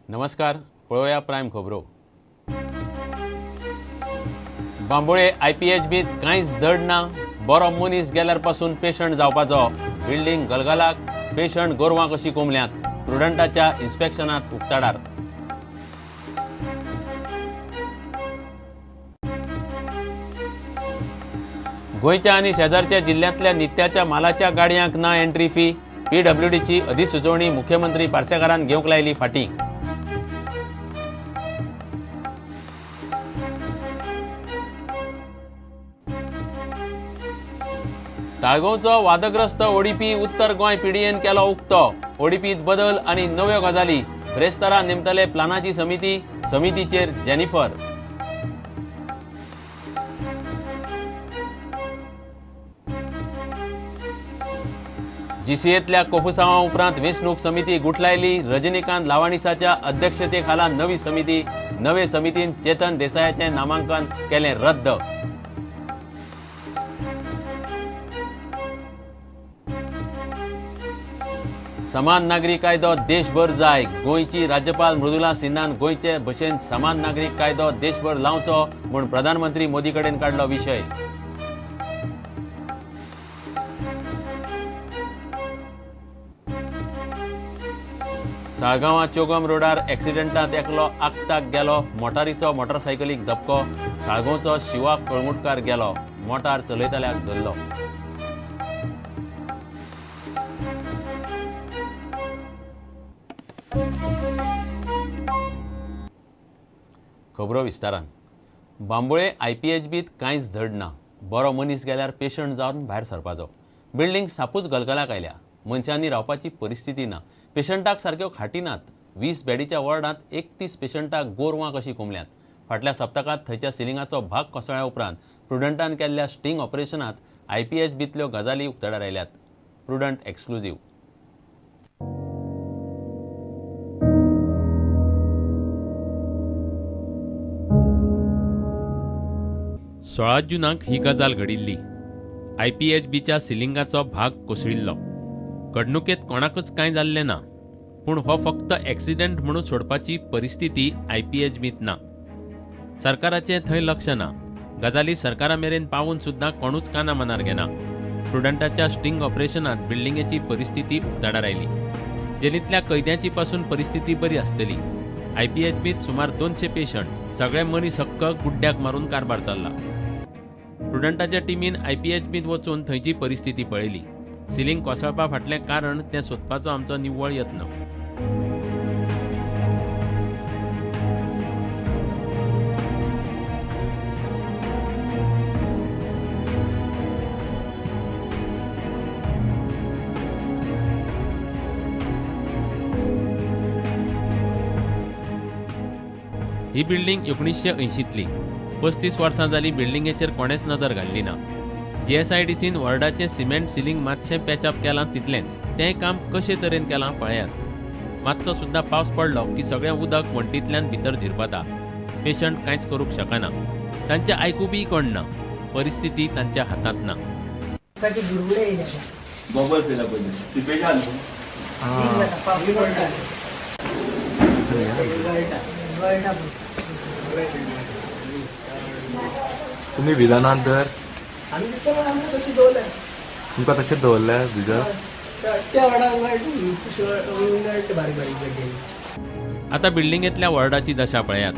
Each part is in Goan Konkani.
नमस्कार, पळोवया प्रायम खबरो. बांबोळे आयपीएचबीत कांयच धड ना. बरो मनीस गेल्यार पासून पेशंट जावपाचो. बिल्डिंग गलगलाक, पेशंट गोरवां कशी कोंबल्यात. प्रुडंटाच्या इन्स्पेक्शनात उक्ताडार. गोंयच्या आनी शेजारच्या जिल्ल्यांतल्या नित्याच्या मालाच्या गाडयांक ना एंट्री फी. पीडब्ल्यूडीची अधिसुचोवणी मुख्यमंत्री पार्सेकारान घेवंक लायली फाटीं. ताळगांवचो वादग्रस्त ओडीपी उत्तर गोंय पीडीएन केलो उक्तो. ओडीपीत बदल आनी नव्यो गजाली. ब्रेस्तारा नेमतले प्लानाची समिती. समितीचेर जेनिफर. जीसीएतल्या कोफुसांवा उपरांत वेंचणूक समिती गुठलायली. रजनीकांत लावाणीसाच्या अध्यक्षतेखाला नवी समिती. नवे समितीन चेतन देसायाचें नामांकन केलें रद्द. समान नागरी कायदो देशभर जाय. गोंयची राज्यपाल मृदुला सिन्हान गोंयचे भशेन समान नागरीक कायदो देशभर लावचो म्हूण प्रधानमंत्री मोदी कडेन काडलो विशय. साळगांवां चोगम रोडार एक्सिडेंटांत एकलो आक्ताक गेलो. मोटारीचो मोटरसायकलीक धपको. साळगांवचो शिवा कळंगुटकार गेलो. मोटार चलयतल्याक धरलो. खबरो विस्तारान. बांबोळे आयपीएचबीत कांयच धड ना. बरो मनीस गेल्यार पेशंट जावन भायर सरपाचो. बिल्डिंग सापूच गलगलाक आयल्या. मनशांनी रावपाची परिस्थिती ना. पेशंटाक सारक्यो खाटी नात. 20 बेडीच्या वॉर्डांत 31 पेशंटाक गोरवां कशी कोंबल्यात. फाटल्या सप्तकांत थंयच्या सिलिंगाचो भाग कोसळ्या उपरांत प्रुडंटान केल्ल्या स्टिंग ऑपरेशनात आयपीएचबीतल्यो गजाली उक्ताडार आयल्यात. प्रुडंट एक्सक्लुझीव. 16 जूनाक ही गजाल घडिल्ली. आयपीएचबीच्या सिलिंगाचो भाग कोसळिल्लो. घडणुकेत कोणाकच कांय जाल्लें ना. पूण हो फक्त एक्सिडेंट म्हणून सोडपाची परिस्थिती आयपीएचबीत ना. सरकाराचें थंय लक्ष ना. गजाली सरकारा मेरेन पावून सुद्दां कोणूच काना मनार घेना. प्रुडंटाच्या स्टिंग ऑपरेशनात बिल्डिंगेची परिस्थिती उक्ताडार आयली. जेलींतल्या कैद्यांची पासून परिस्थिती बरी आसतली. आयपीएचबीत सुमार 200 पेशंट. सगळे मनीस हक्क गुड्ड्याक मारून कारभार चल्ला. प्रुडंटाच्या टिमीन आयपीएचबीत वचून थंयची परिस्थिती पळयली. सिलिंग कोसळपा फाटलें कारण तें सोदपाचो आमचो निव्वळ यत्न. ही बिल्डिंग 1980तली. 35 वर्सां जाली बिल्डिंगेचेर कोणेच नजर घाल्ली ना. जीएसआयडीसीन वॉर्डाचें सिमेंट सिलिंग मातशें पॅचअप केलां तितलेंच. तें काम कशे तरेन केलां पळयात. मातसो सुद्दां पावस पडलो की सगळें उदक वण्टींतल्यान भितर झिरपता. पेशंट कांयच करूंक शकना. तांचें आयकुपीय कोण ना. परिस्थिती तांच्या हातांत ना. तुम्ही विधानात दर तुमकां तशेंच दवरल्या भितर. आतां बिल्डिंगेंतल्या वॉर्डाची दशा पळयात.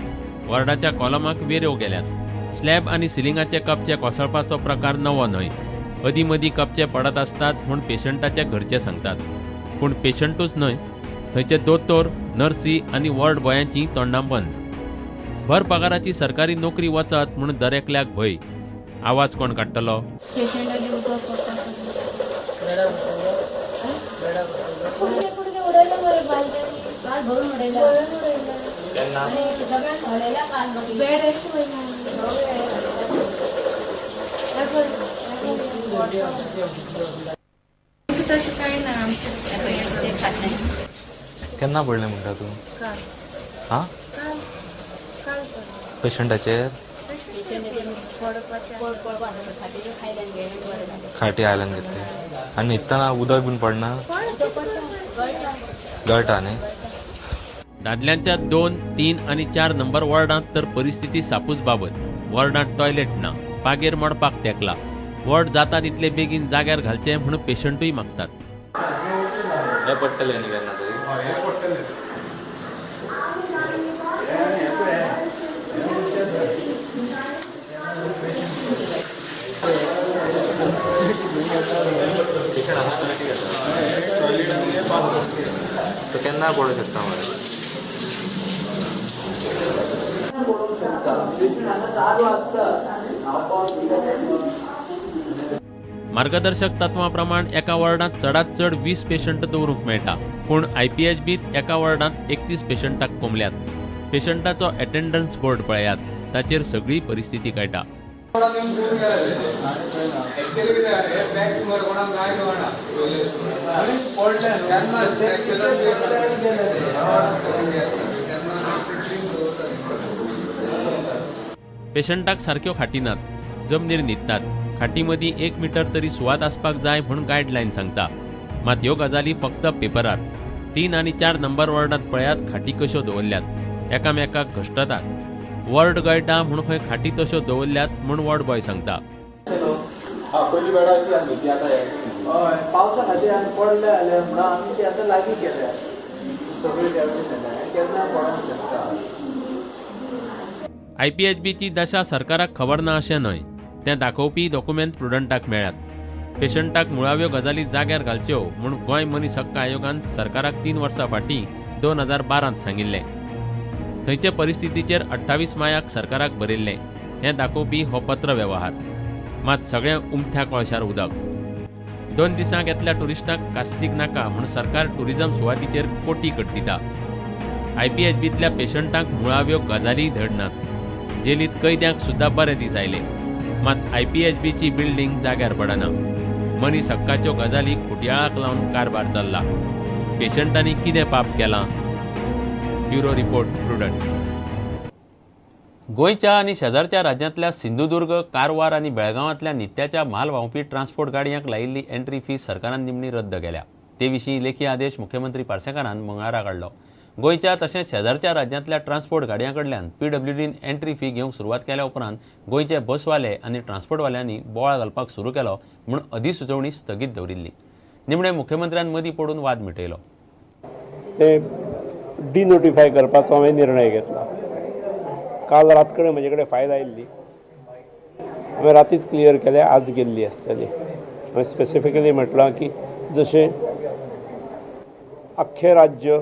वॉर्डाच्या कॉलमाक वेऱ्यो गेल्यात. स्लॅब आनी सिलिंगाचे कपचे कोसळपाचो प्रकार नवो न्हय. अदीं मदीं कपचे पडत आसतात म्हूण पेशंटाचे घरचे सांगतात. पूण पेशंटूच न्हय, थंयचे दोतोर, नर्सी आनी वॉर्ड बॉयांची तोंडां बंद. भर पगाराची सरकारी नोकरी वचत म्हूण दरेकल्याक भंय. आवाज कोण काडटलो? केन्ना पडलें म्हणटा तूं? हां, पेशंटाचेर खाटी आयल्यान घेतली आनी न्हिदतना उदक बीन पडना? गळटा न्ही. दादल्यांच्या 2, 3 आनी 4 नंबर वॉर्डांत तर परिस्थिती सापूच बाबत. वॉर्डांत टॉयलेट ना, पागेर मोडपाक तेकला. वॉर्ड जाता तितले बेगीन जाग्यार घालचे म्हूण पेशंटूय मागतात. हे पडटले न्ही केन्ना तरी. तो केन्ना पडूंक शकता मरे. मार्गदर्शक तत्वां प्रमाण एका वॉर्डांत चडांत चड 20 पेशंट दवरूंक मेळटा, पूण आयपीएचबीत एका वॉर्डांत 31 पेशंटाक कोंबल्यात. पेशंटाचो एटेंडन्स बोर्ड पळयात, ताचेर सगळी परिस्थिती कळटा. पेशंटाक सारक्यो खाटी नात, जमनीर न्हिदतात. खाटी मदीं 1 मिटर तरी सुवात आसपाक जाय म्हूण गायडलायन सांगता. मात ह्यो गजाली फक्त पेपरार. 3 आनी 4 नंबर वॉर्डांत पळयात खाटी कश्यो दवरल्यात, एकामेकाक घश्टतात. वॉर्ड गळटा म्हूण खंय खाटी तश्यो दवरल्यात म्हूण वॉर्ड बॉय सांगता. पावसा खातीर आमी पडले जाल्यार म्हणून आमी ते आतां लागीं केल्या सगळे केन्ना पडोंक शकता. आयपीएचबीची दशा सरकाराक खबर ना अशें न्हय, तें दाखोवपी डॉक्युमेंट प्रुडंटाक मेळ्ळ्यात. पेशंटाक मुळाव्यो गजाली जाग्यार घालच्यो म्हूण गोंय मनीस हक्क आयोगान सरकाराक 3 वर्सां फाटीं 2012 सांगिल्लें. थंयचे परिस्थितीचेर 28 मायाक सरकाराक बरयल्लें. हें दाखोवपी हो पत्र वेव्हार. मात सगळें उमथ्या कोळशार उदक. 2 दिसांक येतल्या ट्युरिस्टांक कास्तीक नाका म्हूण सरकार ट्युरिझम सुवातीचेर कोटी कट्टिता. आयपीएचबींतल्या पेशंटांक मुळाव्यो गजालीय धड नात. जेलींत कैद्यांक सुद्दां बरे दीस आयले, मात आयपीएचबीची बिल्डींग जाग्यार पडना. मनीस हक्काच्यो गजाली खुटयाळाक लावन कारभार चल्ला. पेशंटांनी कितें पाप केलां? Bureau report, Prudent. गोंयच्या आनी शेजारच्या राज्यांतल्या सिंधुदुर्ग, कारवार आनी बेळगांवांतल्या नित्याच्या म्हाल व्हांवपी ट्रान्सपोर्ट गाडयांक लायिल्ली एंट्री फी सरकारान निमणी रद्द केल्या. ते विशीं लेखी आदेश मुख्यमंत्री पार्सेकारान मंगळारा काडलो. गोंयच्या तशेंच शेजारच्या राज्यांतल्या ट्रान्सपोर्ट गाडयां कडल्यान पीडब्ल्यूडीन एंट्री फी घेवंक सुरवात केल्या उपरांत गोंयचे बसवाले आनी ट्रान्सपोर्टवाल्यांनी बोवाळ घालपाक सुरू केलो म्हूण अधिसुचोवणी स्थगीत दवरिल्ली. निमणे मुख्यमंत्र्यान मदीं पडून वाद मिटयलो. ते डिनोटिफाय करपाचो हांवें निर्णय घेतला. काल रात कडेन म्हजे कडेन फायल आयिल्ली, हांवें रातीच क्लियर केल्या, आज गेल्ली आसतली. हांवें स्पेसिफिकली म्हटलां की जशें आख्खें राज्य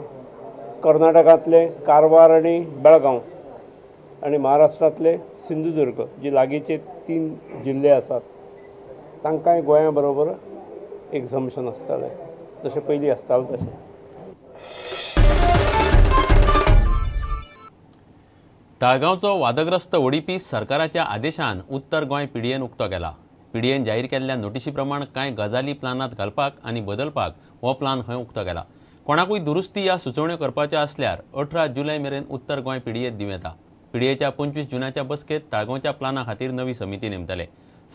कर्नाटकांतले कारवार आनी बेळगांव आनी महाराष्ट्रांतले सिंधुदुर्ग जी लागींचे 3 जिल्ले आसात तांकांय गोंया बरोबर एक्झम्पशन आसतलें, जशें पयलीं आसतालें तशें. ताळगांवचो वादग्रस्त ओडीपी सरकाराच्या आदेशान उत्तर गोंय पीडीएन उक्तो केला. पीडीएन जाहीर केल्ल्या नोटिशी प्रमाण कांय गजाली प्लानांत घालपाक आनी बदलपाक हो प्लान खंय उक्तो केला. कोणाकूय दुरुस्ती या सुचोवण्यो करपाच्यो आसल्यार 18 जुलय मेरेन उत्तर गोंय पीडीएत दिवं येता. पीडीएच्या 25 जुनाच्या बसकेंत ताळगांवच्या प्लाना खातीर नवी समिती नेमतले.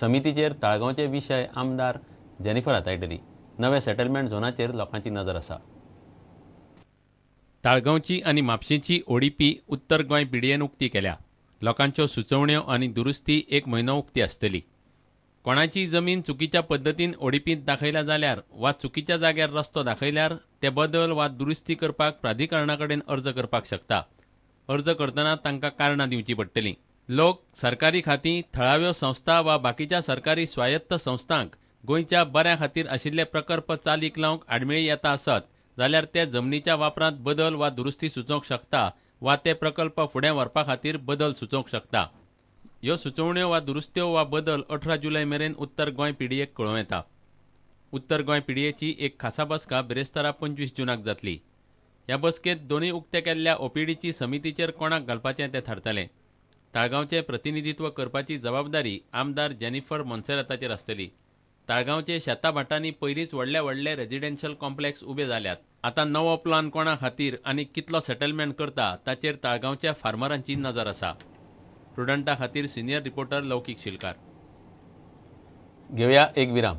समितीचेर ताळगांवचे विशय आमदार जेनिफर हातायटली. नव्या सेटलमेंट झोनाचेर लोकांची नजर आसा. ताळगांवची आनी म्हापशेंची ओडीपी उत्तर गोंय पीडीएन उक्ती केल्या. लोकांच्यो सुचोवण्यो आनी दुरुस्ती 1 म्हयनो उक्ती आसतली. कोणाची जमीन चुकीच्या पद्दतीन ओडीपींत दाखयल्या जाल्यार वा चुकीच्या जाग्यार रस्तो दाखयल्यार ते बदल वा दुरुस्ती करपाक प्राधिकरणा कडेन अर्ज करपाक शकता. अर्ज करतना तांकां कारणां दिवचीं पडटलीं. लोक, सरकारी खातीं, थळाव्यो संस्था वा बाकीच्या सरकारी स्वायत्त संस्थांक गोंयच्या बऱ्या खातीर आशिल्ले प्रकल्प चालीक लावंक आडमेळी येता आसत जाल्यार ते जमनीच्या वापरांत बदल वा दुरुस्ती सुचोवंक शकता वा ते प्रकल्प फुडें व्हरपा खातीर बदल सुचोवंक शकता. ह्यो सुचोवण्यो वा दुरुस्त्यो वा बदल 18 जुलय मेरेन उत्तर गोंय पीडीएक कळोवं येता. उत्तर गोंय पीडीएची एक खासा बसका बिरेस्तारा 25 जुनाक जातली. ह्या बसकेंत दोनूय उक्ते केल्ल्या ओपीडीची समितीचेर कोणाक घालपाचें तें थारतलें. ताळगांवचें प्रतिनिधित्व करपाची जबाबदारी आमदार जेनिफर मोन्सेराताचेर आसतली. ताळगांवचे शेताभाटांनी पयलींच व्हडले व्हडले रेजिडेन्शियल कॉम्प्लेक्स उबे जाल्यात. आतां नवो प्लान कोणा खातीर आनी कितलो सेटलमेंट करता ताचेर ताळगांवच्या फार्मरांची नजर आसा. प्रुडंटा खातीर सिनियर रिपोर्टर लौकीक शिलकार. घेवया एक विराम.